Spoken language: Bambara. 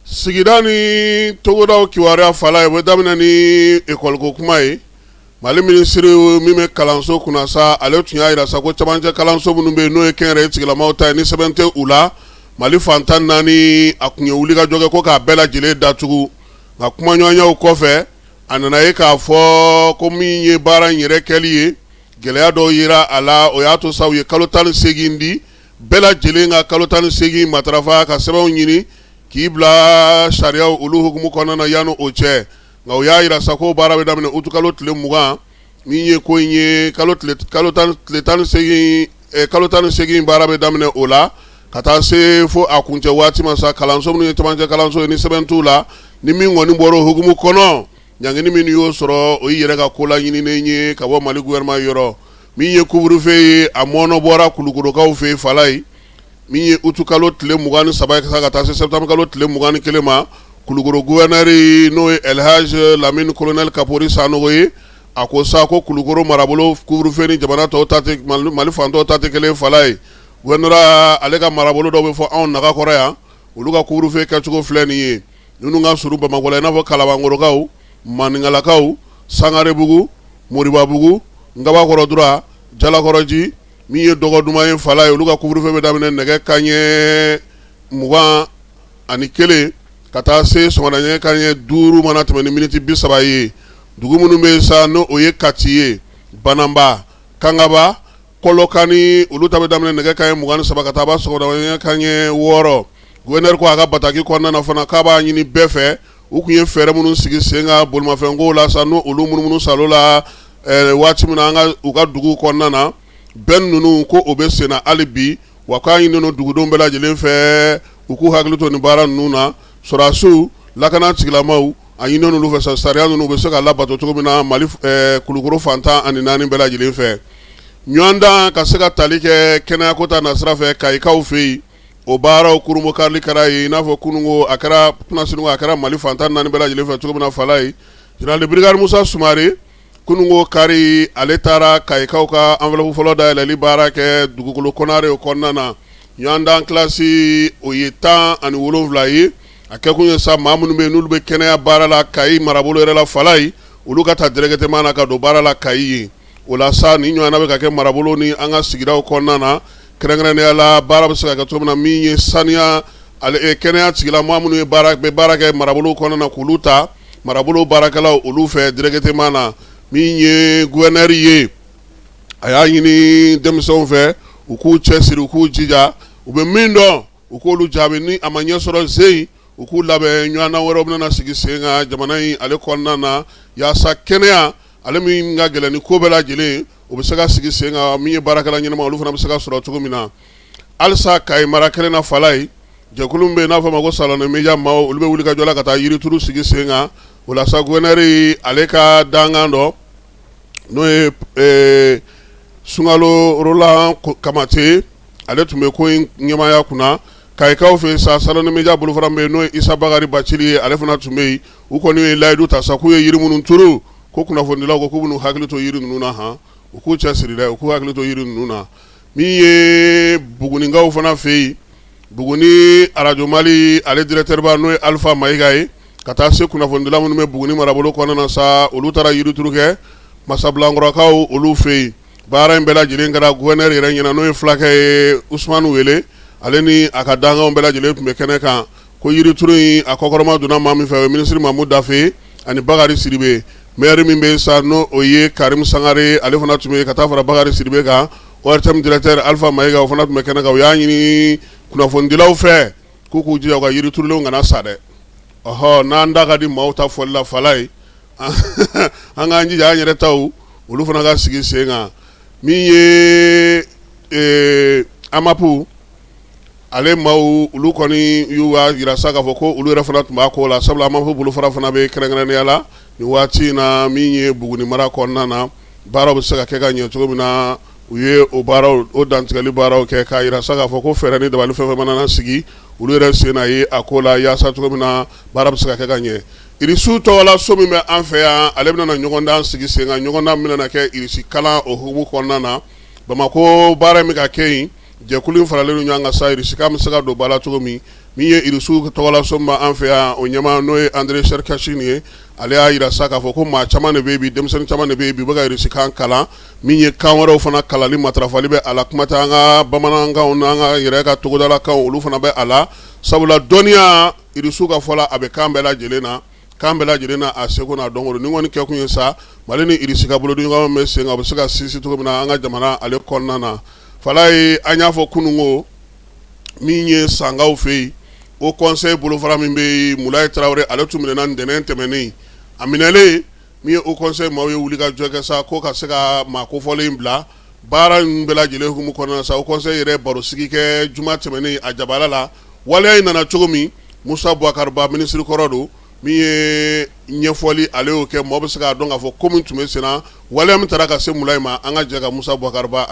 Sigida ni togodaw kibaruya fala ye, o bɛ daminɛ ni ekɔliko kuma ye. Mali minisiri min bɛ kalanso kunna sa, ale tun y'a jira sa ko camancɛ kalanso minnu bɛ yen, n'o ye kɛnyɛrɛye tigilamaw ta ye, ni sɛbɛn tɛ u la Mali fan 14, a tun ye wulikajɔ kɛ ko k'a bɛɛ lajɛlen datugu. Nka kumaɲɔgɔnyaw kɔfɛ, a nana ye k'a fɔ ko min ye baara in yɛrɛ kɛli ye, gɛlɛya dɔw yera a la. O y'a to sa u ye kalo 18 di bɛɛ lajɛlen ka kalo 18 matarafa ka sɛbɛnw ɲini k'i bila sariyaw olu hukumu kɔnɔna na yanni o cɛ. Nka u y'a jira sa ko baara bɛ daminɛ utukalo tile 20. Min ye ko in ye, kalo 18 baara bɛ daminɛ o la ka taa se fo a kuncɛ waati ma sa. Kalanso minnu ye camancɛ kalanso ye, ni sɛbɛn t'u la, ni min kɔni bɔra o hukumu kɔnɔ, ɲangini min y'o sɔrɔ, o y'i yɛrɛ ka ko laɲininen ye ka bɔ Mali gouvernement yɔrɔ. Min ye couvre-feu ye, a mɔnɔ bɔra Kulukorokaw fɛ yen fala ye. Min ye utukalo tile 23 ye ka taa se septembre kalo tile 21 ma, Kulukoro gouverneur, n'o ye Elhaj Lamine Colonel Kapori Sanogo ye, a ko sa ko Kulukoro marabolo couvre-feu ni jamana tɔw ta tɛ, Mali fan tɔw ta tɛ kelen fala ye. Gouverneur ale ka marabolo dɔw bɛ fɔ anw nagakɔrɔ yan, olu ka couvre-feu kɛcogo filɛ nin ye. Ninnu ka surun Bamakɔ la, i n'a fɔ Kalabankɔrɔkaw, Maninkalakaw, Sangarebugu, Moribabugu, Ngabakɔrɔ Dura, Jalakɔrɔji. Min ye Dɔgɔduma ye fala ye, olu ka couvre-feu bɛ daminɛ nɛgɛ kanɲɛ 21 ka taa se sɔgɔmada nɛgɛ kanɲɛ 5 mana tɛmɛ ni miniti 30 ye. Dugu minnu bɛ yen sa, n'o o ye Kati ye, Bananba, Kangaba, Kɔlɔkani, olu ta bɛ daminɛ nɛgɛ kanɲɛ 23 ka taa ban sɔgɔmada nɛgɛ kanɲɛ 6. Gouverneur ko a ka bataki kɔnɔna na fana k'a b'a ɲini bɛɛ fɛ, u tun ye fɛɛrɛ minnu sigi sen kan bolimafɛnko la sa, n'o olu munumunu salo la waati min na an ka u ka dugu kɔnɔna na, bɛn ninnu ko o bɛ senna hali bi. Wa k'a ɲininen dugudenw bɛɛ lajɛlen fɛ, u k'u hakili to nin baara ninnu na. Sɔrɔdasiw, lakana tigilamaw, a ɲininen olu fɛ sa, sariya ninnu bɛ se ka labato cogo min na Mali Kulukoro fan 14 bɛɛ lajɛlen fɛ. Ɲɔgɔndan ka se ka tali kɛ kɛnɛyako ta nasira fɛ Kayikaw fɛ yen, o baaraw kurunbonkarili kɛra yen, i n'a fɔ kununko a kɛra kunasini, a kɛra Mali fan 14 bɛɛ lajɛlen fɛ cogo min na fala ye. Général de brigade Musa Sumare, kununko kari, ale taara Kayikaw ka enveloppe fɔlɔ dayɛlɛli baara kɛ dugukolo kɔnare kɔnɔna na. Ɲɔgɔndan kilasi o ye 17 ye. A kɛkun ye sa, maa minnu bɛ yen n'olu bɛ kɛnɛya baara la Kayi marabolo yɛrɛ la fala ye, olu ka ta directement na ka don baara la Kayi ye. O la sa, ni ɲɔgɔnna bɛ ka kɛ marabolo ni an ka sigidaw kɔnɔna na, kɛrɛnkɛrɛnnenya la baara bɛ se ka kɛ cogo min na. Min ye saniya, kɛnɛya tigilamaa minnu ye bɛ baara kɛ marabolo kɔnɔna na, k'olu ta marabolo baarakɛlaw olu fɛ directement na. Min ye gouverneur ye, a y'a ɲini denmisɛnw fɛ, u k'u cɛsiri, u k'u jija, u bɛ min dɔn, u k'olu jaabi. Ni a ma ɲɛ sɔrɔ zen, u k'u labɛn, ɲɔgɔndan wɛrɛw bɛna sigi sen kan jamana in ale kɔnɔna na, yaasa kɛnɛya ale min ka gɛlɛn ni ko bɛɛ lajɛlen, o bɛ se ka sigi sen kan. Min ye baarakɛla ɲɛnama, olu fana bɛ se ka sɔrɔ cogo min na. Halisa Kayi mara kelen na fala ye, jɛkulu min bɛ yen n'a fɔ a ma ko Salon des médias maaw, olu bɛ wuli ka jɔ la ka taa yirituru sigi sen kan. O la sa, gouverneur ale ka dankan dɔ, n'o ye Sunkalo Roland Kamate, ale tun bɛ ko in ɲɛmaaya kunna Kayikaw fɛ sa. Salon des médias bolofara min bɛ yen, n'o ye Isa Bakari Bacili ye, ale fana tun bɛ yen. U kɔni ye layidu ta sa k'u ye yiri minnu turu, ko kunnafonidilaw ko k'u bɛn'u hakili to yiri ninnu na han, u k'u cɛsiri dɛ, u k'u hakili to yiri ninnu na. Min ye Bugunikaw fana fɛ yen, Buguni Arajo Mali ale directeur ba, n'o ye Alifa Mayiga ye, ka taa se kunnafonidila minnu bɛ Buguni marabolo kɔnɔna na sa, olu taara yirituru kɛ Masabilankɔrɔkaw olu fɛ yen. Baara in bɛɛ lajɛlen kɛra gouverneur yɛrɛ ɲɛna, n'o ye fulakɛ ye Usumani Wele, ale ni a ka dankanw bɛɛ lajɛlen tun bɛ kɛnɛ kan. Ko yirituru in a kɔkɔrɔma donna maa min fɛ, o ye minisiri Mamu Dafe ani Bakari Sidibe. Maire min bɛ sa, n'o o ye Karim Sangare, ale fana tun bɛ ka taa fara Bakari Sidibe kan. ORTM directeur Alifa Mayiga, o fana tun bɛ kɛnɛ kan. U y'a ɲini kunnafonidilaw fɛ k'u k'u jija u ka yiriturulenw kana sa dɛ. Ɔhɔ, n'an da ka di maaw ta fɔli la fala ye, an k'an jija an yɛrɛ taw olu fana ka sigi sen kan. Min ye AMAP ale maaw, olu kɔni y'u y'a jira sa k'a fɔ ko olu yɛrɛ fana tun b'a ko la, sabula AMAP bolofara fana bɛ kɛrɛnkɛrɛnnenya la nin waati in na. Min ye Buguni mara kɔnɔna na, baaraw bɛ se ka kɛ ka ɲɛ cogo min na, u ye o baaraw, o dantigɛli baaraw kɛ k'a jira sa k'a fɔ ko fɛɛrɛ ni dabali fɛn fɛn mana sigi olu yɛrɛ sen na ye a ko la, yaasa cogo min na baara bɛ se ka kɛ ka ɲɛ. Irisiw tɔgɔla so min bɛ an fɛ yan, ale bɛna ɲɔgɔndan sigi sen kan, ɲɔgɔndan min bɛna kɛ irisi kalan o hukumu kɔnɔna na Bamakɔ. Baara min ka kɛ yen, Jɛkulu in faralen ɲɔgɔn kan sa, irisikan bɛ se ka don ba la cogo min. Min ye irisiw tɔgɔlaso min b'an fɛ yan, o ɲɛmaa n'o ye André Cherkashin ye, ale y'a jira sa k'a fɔ ko maa caman de bɛ yen bi, denmisɛnnin caman de bɛ yen bi, u bɛ ka irisikan kalan. Min ye kan wɛrɛw fana kalanli matarafali bɛ a la, kuma tɛ an ka bamanankanw n'an ka yɛrɛ ka togodalakanw, olu fana bɛ a la, sabula dɔnniya, irisiw ka fɔ la, a bɛ kan bɛɛ lajɛlen na, kan bɛɛ lajɛlen na a seko n'a dɔnko. Nin kɔni kɛkun ye sa, Mali ni Irisi ka bolodiɲɔgɔnma bɛ sen kan, o bɛ se ka sinsin cogo min na an ka jamana ale kɔnɔna na. Falaye, an y'a fɔ kunun ko min ye Sankaw fɛ yen, Haut Conseil bolofara min bɛ yen, Mulayi Tarawele, ale tun minɛna ntɛnɛn tɛmɛnen. A minɛlen, min ye Haut Conseil maaw ye wuli ka jɔ kɛ sa ko ka se ka maa kofɔlen bila. Baara in bɛɛ lajɛlen hukumu kɔnɔna sa, Haut Conseil yɛrɛ barosigi kɛ juma tɛmɛnen a jabala la. Waleya in nana cogo min, Musa Bubakari Ba, minisiri kɔrɔ don, min ye ɲɛfɔli ale y'o kɛ, mɔgɔ bɛ se k'a dɔn k'a fɔ ko min tun bɛ senna, waleya min taara ka se Mulayi ma. An ka jɛ ka Musa Bubakari Ba